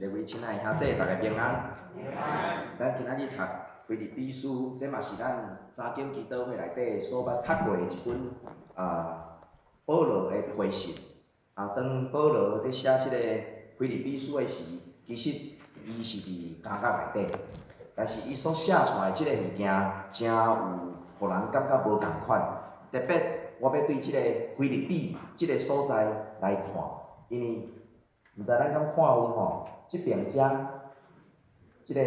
各位親愛兄姊，大家平安。咱今仔日讀腓立比書，這嘛是咱查經祈禱會內底所捌讀過的一本保羅的回信。當保羅佇寫這个腓立比書的時，其實伊是佇監獄內底，但是伊所寫出來這个物件，誠有予人感覺無仝款。特別我欲對這个腓立比這个所在來看，因為毋知咱敢看有吼？這爿遮，這个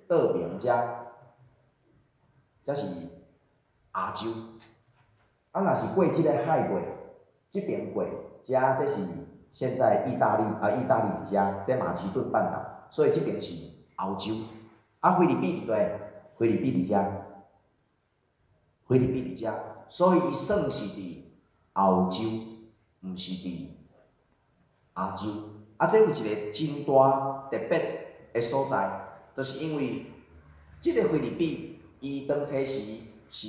倒爿遮，這是亞洲。若是過這个海過，這爿過，遮這是現在意大利啊，意大利佇遮，這馬其頓半島，所以這爿是歐洲。腓立比佇佗？腓立比佇遮，腓立比佇遮，所以伊算是佇歐洲，毋是佇亞洲。這有一个真大特別的所在，就是因為這个腓立比，伊當初時是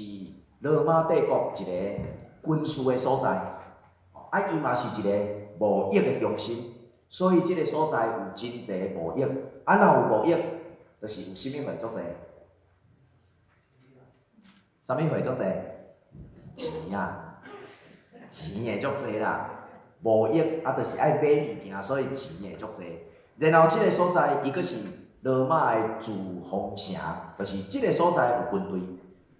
羅馬帝國一个軍事的所在，伊嘛是一个貿易的中心，所以這个所在有真濟貿易。若有貿易，就是有啥物貨足濟？啥物貨足濟？錢啊，錢會足濟啦。貿易啊，就是愛買物件，所以錢會足濟。然後這个所在，伊閣是羅馬的駐防城，就是這个所在有軍隊。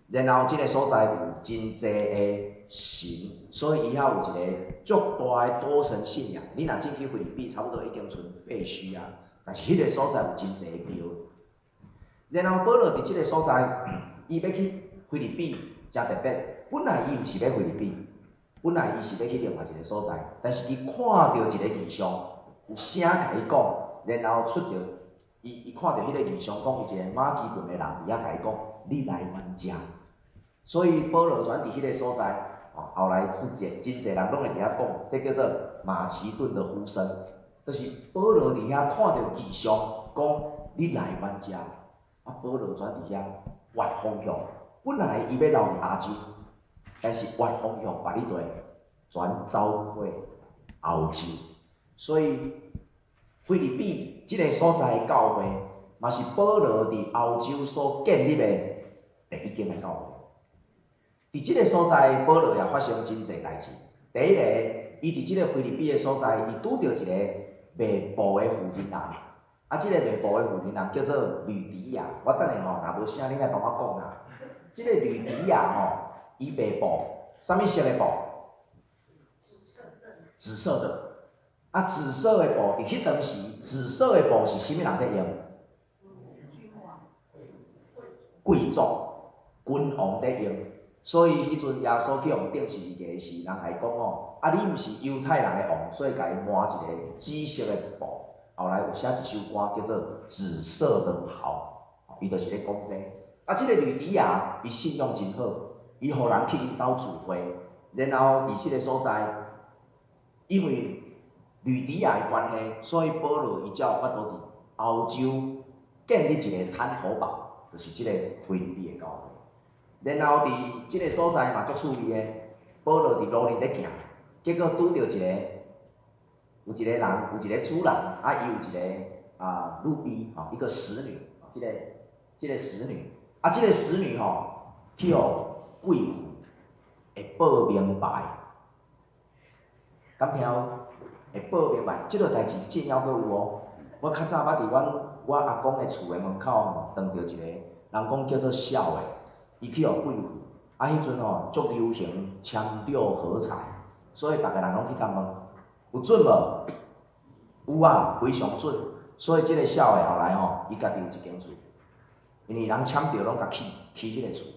然後這个所在有真濟的神，所以伊遐有一个足大的多神信仰。你若進去腓立比，差不多已經賰廢墟啊。但是彼个所在有真濟廟。然後保羅佇這个所在，伊欲去腓立比，誠特別。本來伊毋是欲腓立比，本來伊是欲去另外一个所在，但是伊看著一个異象，有聲共伊講，然後出一个，伊看著彼個異象，講有一个馬其頓的人佇遐共伊講，你來阮遮。所以保羅轉佇彼个所在，後來有濟真濟人攏會佇遐講，這叫做馬其頓的呼聲，就是保羅佇遐看著異象，講你來阮遮。保羅轉佇遐換方向，本來伊欲留佇亞洲，但是換方向把你對轉走過歐洲，所以腓立比這个所在的教會，嘛是保羅佇歐洲所建立的第一間的教會。佇這个所在，保羅也發生真濟代誌。第一个，伊佇這个腓立比的所在，伊拄著一个賣布的婦人。這个賣布的婦人叫做呂底亞。我等下吼，若無啥，恁來幫我講啦。這个呂底亞吼，伊賣布，啥物色的布？紫色的。紫色的布，佇彼當時，紫色的布是啥物人佇用？貴族、君王佇用。所以彼陣耶穌去予釘十字架時，人會講吼，你毋是猶太人的王，所以共伊抹一个紫色的布。後來有寫一首歌叫做《紫色的袍》，伊就是咧講這个。這个呂底亞，伊信仰真好，伊予人去𪜶兜聚會，然後佇這个所在，因為呂底亞的關係，所以保羅伊才有法度佇歐洲建立一个灘頭堡，就是這个腓立比的教會。然後佇這个所在嘛足趣味的，保羅佇路裡咧行，結果拄著一个，有一个人，有一个主人，伊有一个女婢吼，一个使女，這个使女，這个使女吼，去予貴婦會報明白，敢聽有？會報明白，這个代誌真猶閣有哦。我較早捌佇阮我阿公的厝的門口吼，撞著一个人講叫做痟的。伊去予貴婦，彼陣吼足流行簽六合彩，所以逐个人攏去共問，有準無？有啊，非常準。所以這个痟的後來吼，伊家己有一間厝，因為人簽著攏共起起彼个厝。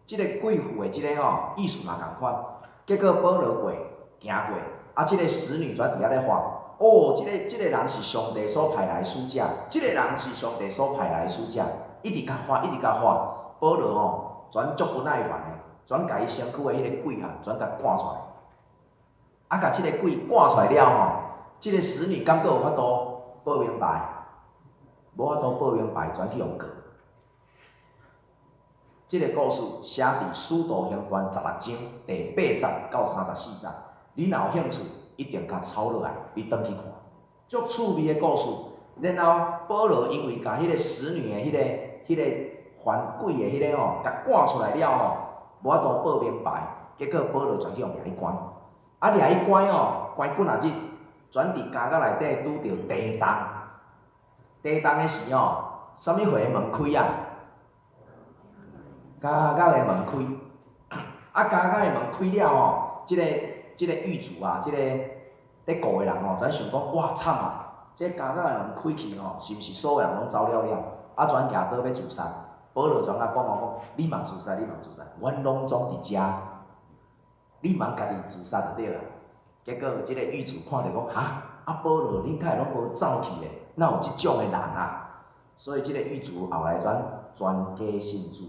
這个貴婦的這个吼意思嘛仝款，結果保羅過行過，這个使女轉佇遐咧喊，哦，這个人是上帝所派來的使者，這个人是上帝所派來的使者，一直共喊，一直共喊。保羅吼，轉足不耐煩的，轉共伊身軀的彼個鬼啊，轉共趕出來。共這个鬼趕出來了吼，這个使女敢閣有法度報明白？無法度報明白，轉去予告。這个故事寫佇《使徒行傳》16章第8節到34節。你若有興趣，一定共抄落來，你轉去看。足趣味的故事。然後保羅因為共彼個使女的彼個犯鬼的彼個吼，共趕出來了吼，無法度報明白，結果保羅全去予掠去關。啊，掠去關吼，關幾若日，轉佇監獄內底拄著地動。地動的時吼，啥物貨門開啊？監獄的門開。啊，監獄的門開了吼，這個獄卒啊，這個咧顧的人吼，全想講，哇，慘啊！這監獄的門開去吼，是毋是所有人攏走了了？啊，全舉刀欲自殺。保羅全共講哦，講你茫自殺，你茫自殺，阮攏總佇遮，你茫家己自殺就對啦。結果這個獄卒看著講，哈，啊保羅，恁敢會攏無走去咧？哪有這種的人啊？所以這個獄卒後來轉全家信主。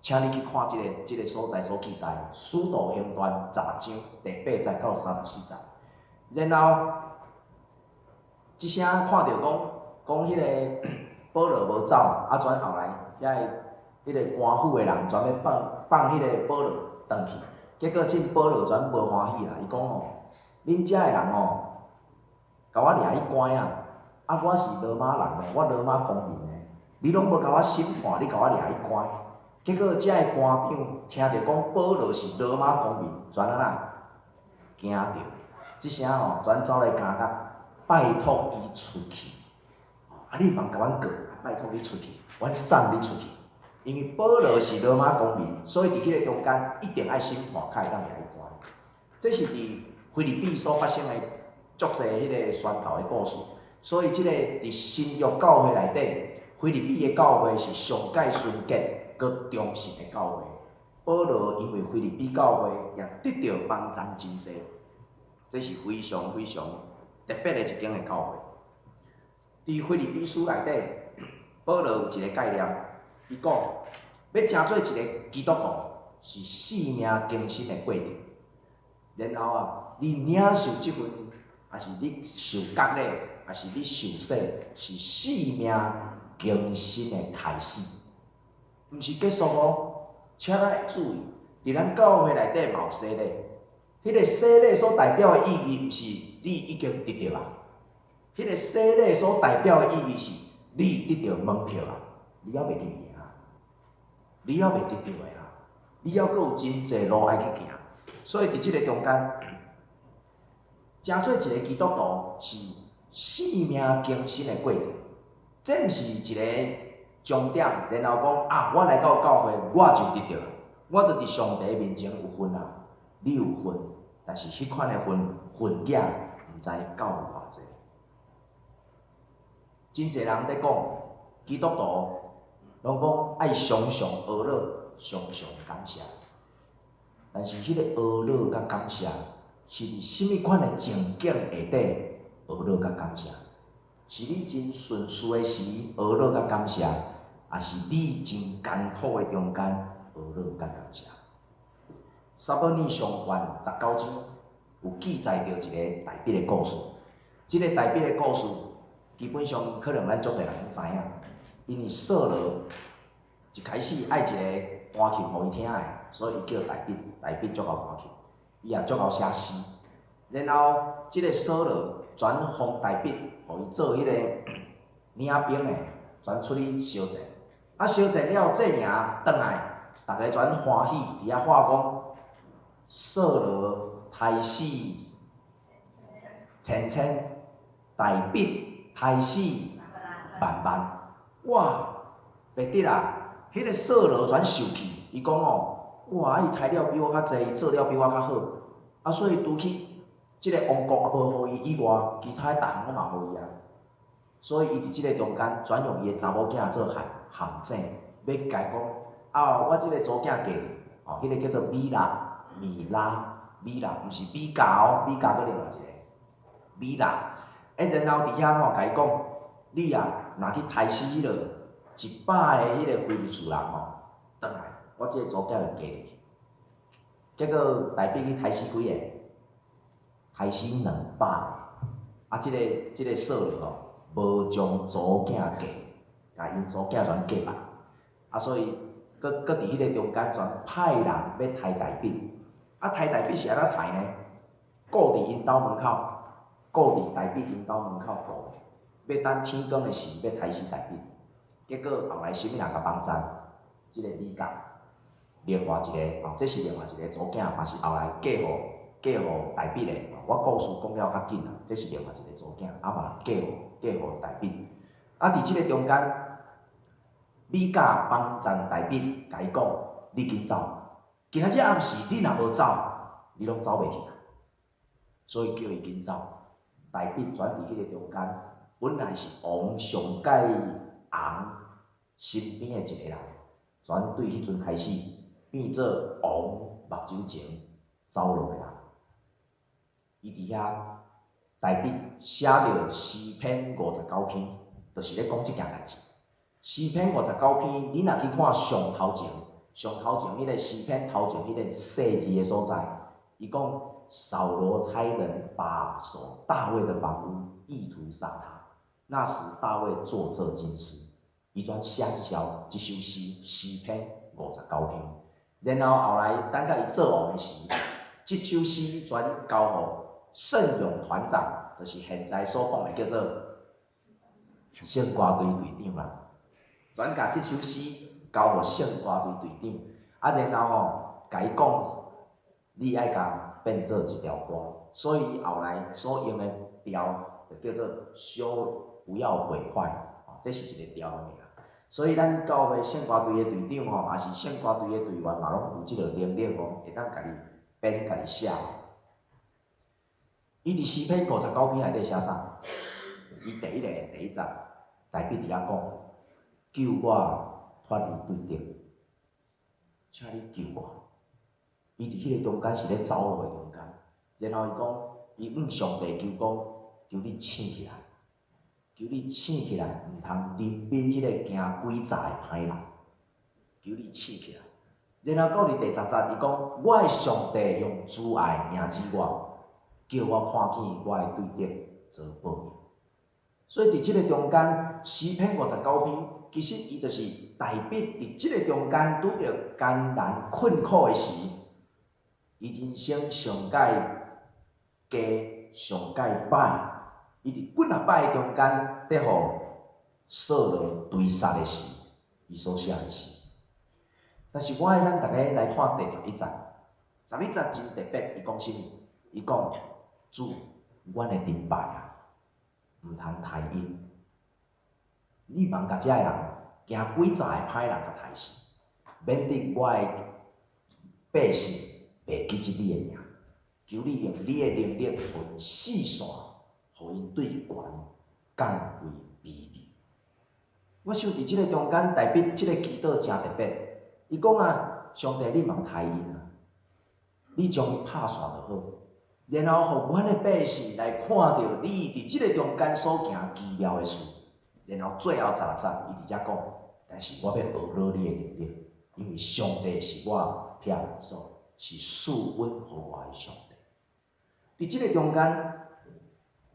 請你去看這個所在所記載，《使徒行傳》16章第八節到34節。然後，這聲看著講講彼個保羅無走，啊，轉後來遐個彼個官府的人專欲放放彼個保羅轉去，結果這保羅全無歡喜啦，伊講吼，恁遮的人吼，共我掠去關啊，啊，我是羅馬人哦，我羅馬公民呢，你攏無共我審判，你共我掠去關。結果遮的官長聽著講保羅是羅馬公民，全按怎驚著，這聲吼全走來監獄，拜託伊出去。啊，你茫共阮告，拜託你出去，阮送你出去。因為保羅是羅馬公民，所以佇彼個中間一定愛審判，才會當掠去關。這是佇腓立比所發生的足濟彼個宣教的故事。所以，這個佇新約教會內底，腓立比的教會是上蓋純潔、閣忠實的教會。保羅因為腓立比教會也得著幫贊真濟，這是非常非常特別的一間的教會。佇腓立比書內底，保羅有一個概念，伊講欲成做一個基督徒是生命更新的過程。然後啊，你領受這份，抑是你受割禮，抑是你受洗，是生命更新的開始，毋是結束哦。請咱注意，佇咱教會內底嘛有洗禮，彼個洗禮所代表的意義，毋是你已經得著啊。彼個洗禮所代表的意義是，你得著門票啊，你猶未入去啊，你猶未得著的啊，你猶閣有真濟路愛去行。所以佇這個中間，成做一個基督徒是生命更新的過程，這毋是一個終點，然後講啊，我來到教會，我就得著，我就佇上帝面前有份啊，你有份，但是彼款的份份額毋知夠有偌濟。真濟人佇講基督徒，攏講愛常常呵咾，常常感謝。但是彼個呵咾佮感謝，是佇啥物款的情景下底呵咾佮感謝？是你真順遂的時呵咾佮感謝，抑是你真艱苦的中間呵咾佮感謝？撒母耳上卷19章有記載著一個大衛的故事。這個大衛的故事，基本上可能咱足濟人攏知影，因為掃羅一開始愛一個彈琴予伊聽的，所以伊叫大衛，大衛足𠢕彈琴，伊也足𠢕寫詩。然後，這個掃羅轉封大衛，予伊做彼個領兵的，轉出去相戰。啊，相戰了戰贏轉來，逐家全歡喜，佇遐喊講：掃羅刣死千千，大衛刣死萬萬。哇！袂得啦！彼個掃羅全受氣，伊講哦，哇！伊刣了比我較濟，伊做了比我較好，啊，所以除去這個王國也無予伊以外，其他的逐項攏嘛予伊啊。所以伊佇這個中間，專用伊的查某囝做陷陷阱，欲共伊講啊，我這個查某囝嫁你，哦，彼個叫做米拉，米拉，米拉，毋是米甲哦，米甲閣另外一個米拉。欸，然後佇遐吼，共伊講，你啊，若去刣死彼落100個彼個非利士人吼，轉來，我這個查某囝就嫁你。結果大衛去刣死幾個？刣死200個。啊，這個掃羅吼，無將查某囝嫁，共𪜶查某囝全嫁別。啊，所以閣閣佇彼個中間全派人欲刣大衛。啊，刣大衛是按怎刣呢？顧佇𪜶兜門口，顧佇大衛𪜶兜門口顧，欲等天光的時，欲刣死大衛。結果後來啥物人共幫贊？這個米甲，另外一个吼，這是另外一個查某囝，嘛是後來嫁予大衛的。我故事講了較緊啊，這是另外一個查某囝，啊嘛嫁予大衛。啊，佇這個中間，米甲幫贊大衛，共伊講：你緊走，今仔日暗時你若無走，你攏走袂去啊。所以叫伊緊走。大衛轉佇彼個中間，本來是王上蓋紅身邊的一個人，轉對彼陣開始變做王目睭前走路的人。伊佇遐，大衛寫著詩篇59篇，就是咧講這件代誌。詩篇五十九篇，你若去看上頭前，上頭前彼個詩篇頭前彼個細字的所在，伊講掃羅差人把守大衛的房屋，意圖殺他。那時大衛作這經詩，伊轉寫這首詩，詩篇五十九篇。然後後來等甲伊做王的時，這首詩轉交予聖詠團長，就是現在所講的叫做聖歌隊隊長啦。轉共這首詩交予聖歌隊隊長，啊，然後吼，共伊講，你愛共變做一條歌，所以後來所用的調就叫做修不要毀壞，哦，這是一個調的名。所以咱教會聖歌隊的隊長吼，抑是聖歌隊的隊員嘛，攏有這個能力吼，會當家己編、家己寫。伊佇詩篇五十九篇內底寫啥？伊第一個第一節，大衛佇遐講：救我脫離對敵，請你救我。伊佇彼個中間是咧走路的中間，然後伊講，伊向上帝求講，求你醒起來，求你醒起來，毋通憐憫彼個行詭詐的歹人，求你醒起來。然後到佇第10節，伊講，我的上帝用慈愛迎接我，叫我看見我的對敵遭報應。所以佇這個中間，詩篇五十九篇，其實伊就是大衛佇這個中間拄著艱難困苦的時，伊人生上蓋低、上蓋歹，伊佇幾若擺的中間，佇予掃羅追殺的時，伊所寫的詩。但是我愛咱逐家來看第11節，十一節真特別，伊講啥物？伊講主，阮的盾牌啊，毋通刣𪜶。你茫共遮的人行詭詐的歹人共刣死，免得我的百姓袂記得你的名。求你用你的能力分四線，予𪜶對懸降為卑微。我想佇這個中間，大衛這個祈禱誠特別。伊講啊，上帝你茫刣𪜶啊，你將𪜶拍散就好，然後予阮的百姓來看著你佇這個中間所行奇妙的事。然後最後16節，伊佇遮講，但是我欲學咾你的能力，因為上帝是我避難所，是賜恩予我的上帝。佇這個中間，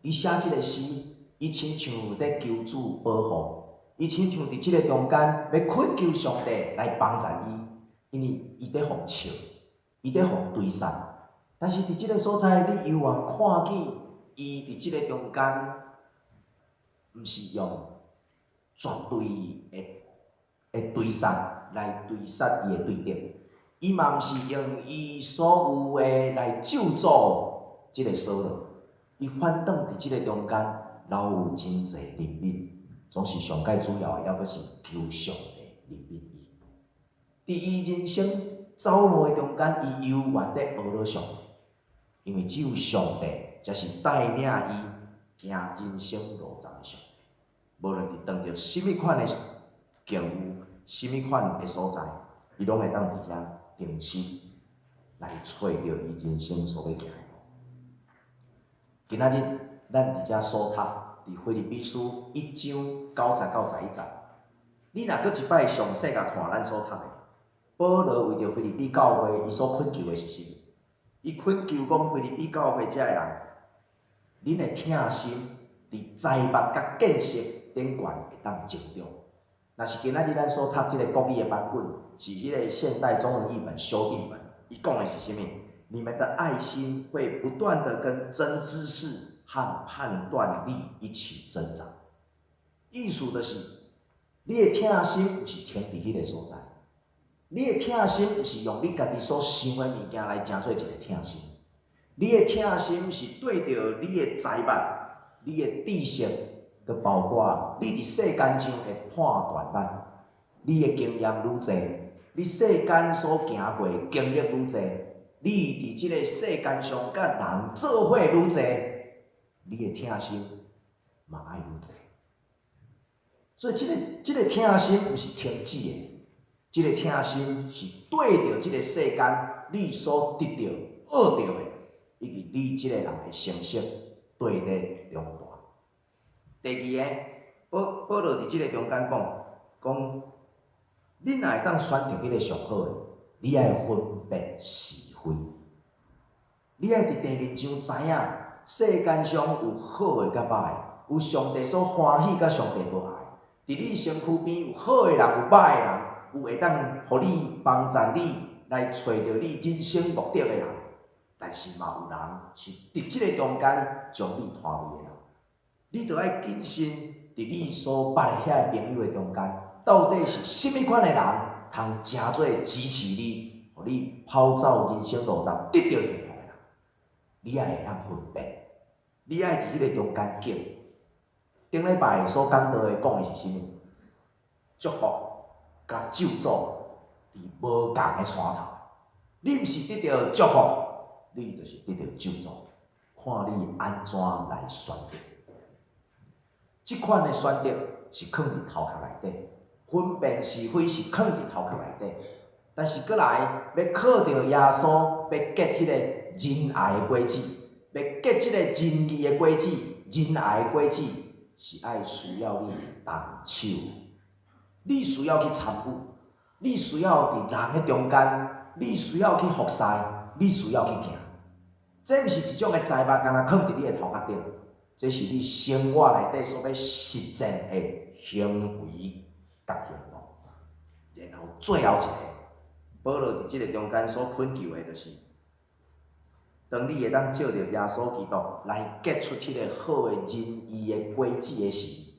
伊寫這個詩，伊親像咧求主保護，伊親像佇這個中間欲懇求上帝來幫助伊，因為伊佇予笑，伊佇予追殺。但是佇這個所在，你猶原看見伊佇這個中間，毋是用絕對的追殺來追殺伊的對敵，伊嘛毋是用伊所有的來咒詛這個掃羅，伊反轉佇這個中間留有真濟憐憫，總是上蓋主要的，猶閣是求上帝憐憫伊。佇伊人生走路的中間，伊猶原佇學咾上帝，因為只有上帝才是帶領伊行人生路程的上帝。無論佇當著啥物款的境遇、啥物款的所在，伊攏會當佇遐定心來揣著伊人生所欲行的路。今仔日咱佇遮所讀，佇腓立比書1章9節到11節，你若閣一擺詳細共看咱所讀的，保羅為著腓立比教會，伊所懇求的是啥物？伊懇求講腓立比教會遮的人，恁的疼心佇財物佮見識頂懸會當增長。若是今仔日咱所讀這個國語的版本，是彼個現代中文譯本修訂本，伊講的是啥物？你們的愛心會不斷的跟真知識和判斷力一起增長。意思就是，你的疼心毋是停佇彼个所在，你的疼心毋是用你家己所想的物件來成做一个疼心，你的疼心是對著你的財物、你的知識，閣包括你佇世間上的判斷力，你的經驗愈濟，你世間所行過的經歷愈濟，你佇這个世間上佮人做伙愈濟，你的疼心嘛愛愈濟。所以這個疼心毋是停止的，這個疼心是對著這個世間你所得著、學著的，以及你這個人的成熟對咧長大。第二个，保羅佇這个中間講，講你若會當選擇彼个上好的，你愛分別是非，你愛佇第二章知影世間上有好的佮歹的，有上帝所歡喜佮上帝無愛。佇你身軀邊有好的人，有歹的人，有會當予你幫助你來揣著你人生目的的人，但是嘛有人是佇這个中間將你拖累的人。你著愛謹慎，佇你所捌的遐个朋友的中間，到底是啥物款的人，通誠做支持你，予你跑走人生路上得著幸福的人。你愛會曉分辨，你愛佇彼个中間揀。頂禮拜所講道的講的是啥物？祝福佮咒詛佇無仝的山頭。你毋是得著祝福，你就是得著咒詛，看你按怎來選擇。這款的選擇是囥佇頭殼內底，分辨是非是囥佇頭殼內底，但是閣來欲靠著耶穌，欲結彼个仁愛的果子，欲結這个仁義的果子，仁愛的果子是愛需要你動手，你需要去參與，你需要佇人的中間，你需要去服侍，你需要去行。這毋是一種的財物，干焦囥佇你的頭殼頂，這是你生活內底所欲實踐的行為佮行動。然後最後一個，保羅佇這个中間所懇求的，就是，當你會當藉著耶穌基督來結出彼个好的仁義的果子的時，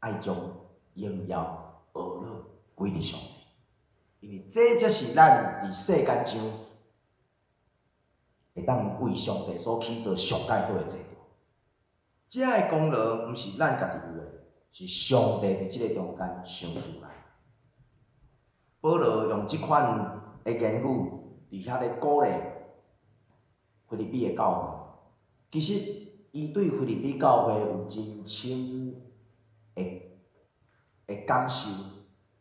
愛將榮耀、呵咾歸予上帝，因為這才是咱佇世間上會當為上帝所起做上蓋好的制度。這个功勞毋是咱家己有的，是上帝佇這个中間賞賜來。保羅用這款的言語佇遐咧鼓勵腓立比的教會。其實，伊對腓立比教會有真深的感受，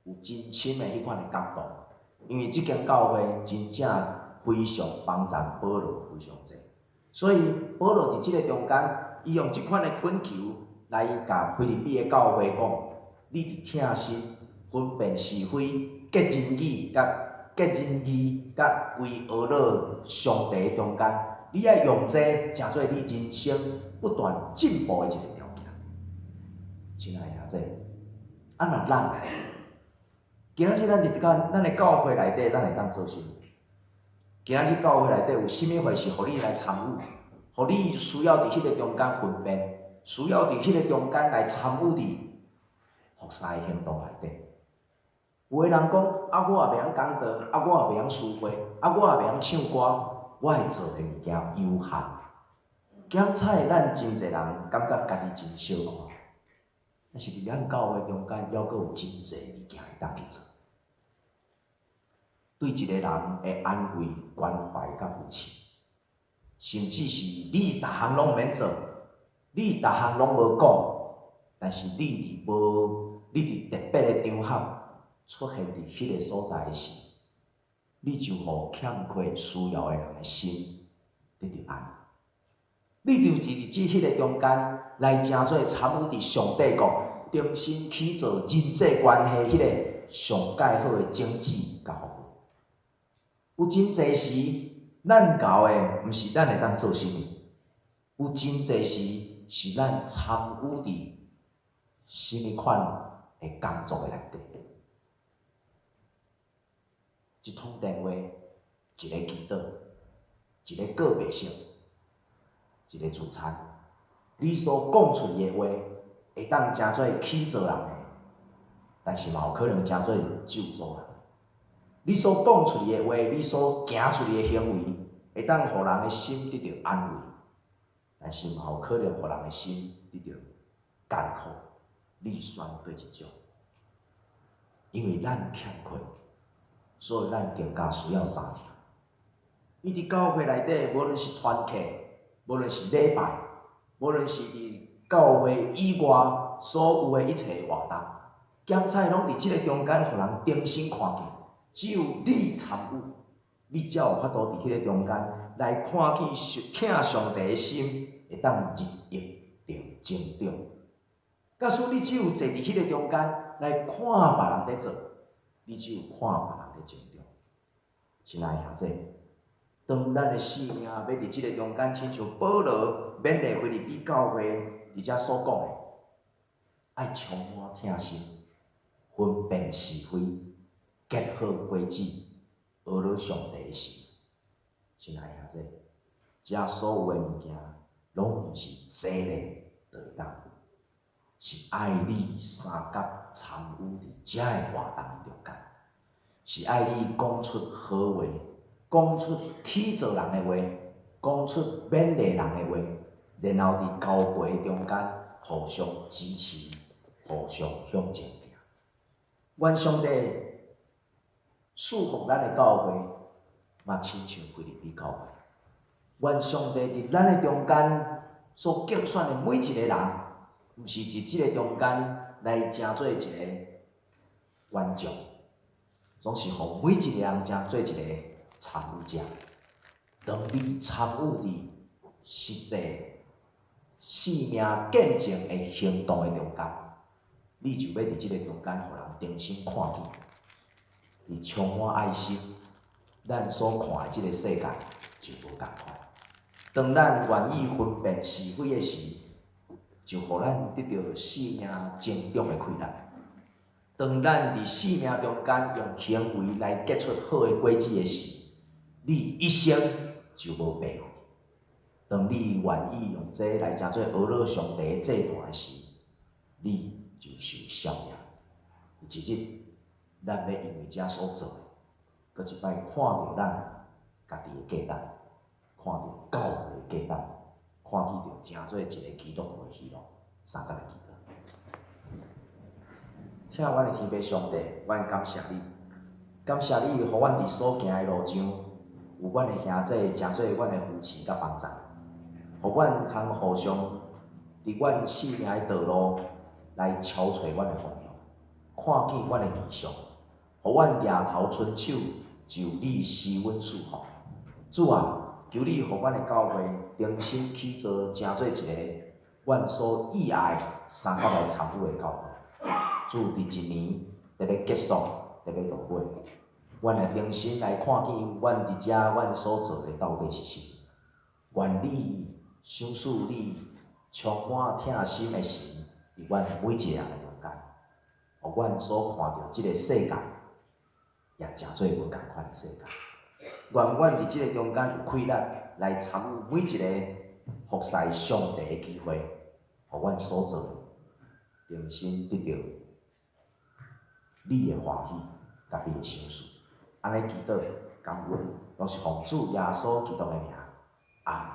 有真深的彼款的感動。因為這間教會真正非常幫助保羅非常濟，所以保羅佇這个中間，伊用這款的懇求來共腓立比的教會講：你佇疼心、分辨是非、結仁義、佮結仁義、佮歸呵咾上帝的中間，你愛用這成做你人生不斷進步的一个條件。親愛的兄弟，啊若咱今仔日咱佇咱的教會內底，咱會當做啥物？今仔日教會內底有啥物貨是予你來參與？予你需要佇彼个中間分辨，需要佇彼个中間來參與佇服侍的行動內底。有的人講，啊，我也袂曉講道，啊，我也袂曉司會，啊，我也袂曉唱歌，我會做的物件有限。檢採咱真濟人感覺家己真小看，但是佇咱教會中間，猶閣有真濟物件會當去做。對一個人的安慰、關懷佮扶持，甚至是你逐項攏毋免做，你逐項攏無講，但是你佇無，你佇特別的場合出現佇彼个所在時，你就予欠缺需要的人的心得著安。你就是佇這彼个中間來成做參與佇上帝國重新起造人際關係彼个上蓋好的種子佮服務。有真濟時，咱𠢕的毋是咱會當做啥物，有真濟時是咱參與佇啥物款的工作的內底。一通電話，一个祈禱，一个告白式，一个聚餐，你所講出的話，會當成做起造人的，但是嘛有可能成做咒詛人。你所講出的話，你所行出的行為，會當予人的心得著安慰，但是嘛有可能予人的心得著艱苦。你選佗一種？因為咱欠缺，所以咱更加需要相疼。伊佇教會內底，無論是團契，無論是禮拜，無論是佇教會以外所有的一切活動，檢採攏佇這个中間，予人重新看見。只有你參與，你才有法度佇彼个中間來看見疼上帝的心，會當日益著增長。假使你只有坐佇彼个中間來看別人佇做，你只有看別人佇成長。親愛的兄弟，當咱的生命欲佇這个中間，親像保羅勉勵腓立比教會佇遮所講的，愛充滿疼心，分辨是非，結好果子，學了上帝的時。親愛的兄弟，遮所有的物件，攏毋是坐咧就會當，是愛你相佮參與佇遮个活動中間，是愛你講出好話，講出起造人的話，講出勉勵人的話，然後佇交陪中間互相支持，互相向前行。願上帝賜福咱的教會，嘛親像腓立比教會。願上帝佇咱的中間所揀選的每一个人，毋是佇這个中間來成做一个觀眾，總是予每一个人成做一個參與者。當你參與佇實際生命見證的行動的中間，你就欲佇這个中間，予人重新看見，佇充滿愛心，咱所看的這个世界就無仝款。當咱願意分辨是非的時，就予咱得著生命成長的快樂。當咱佇生命中間用行為來結出好的果子的時，你一生就無白費。當你願意用這來成做學了上帝的祭壇的時，你就受笑納。有一日，咱欲因為這所做的，閣一擺看著咱家己的價值，看著教會的價值，看見著成做一個基督徒的希望，相佮來祈禱。疼阮的天父上帝，阮感謝你，感謝你予阮佇所行的路上，有阮的兄弟成做阮的扶持佮幫助，予阮通互相佇阮生命的道路來敲揣阮的方向，看見阮的異象，予阮舉頭伸手，就你施阮賜福。主啊，求你予阮的教會重新起造，成做一個阮所意愛相佮來參與的教會。主，佇一年特欲結束，特欲落尾，阮來重新來看見阮佇遮阮所做的到底是啥物。願你賞賜你充滿疼心的神，佇阮每一个人的中間，予阮所看著這个世界，也成做無仝款的世界。願阮佇這个中間有氣力來參與每一個服侍上帝的機會，予阮所做的重新得著你的歡喜，佮你的賞賜。按呢祈禱感恩，攏是奉主耶穌基督的名，阿門。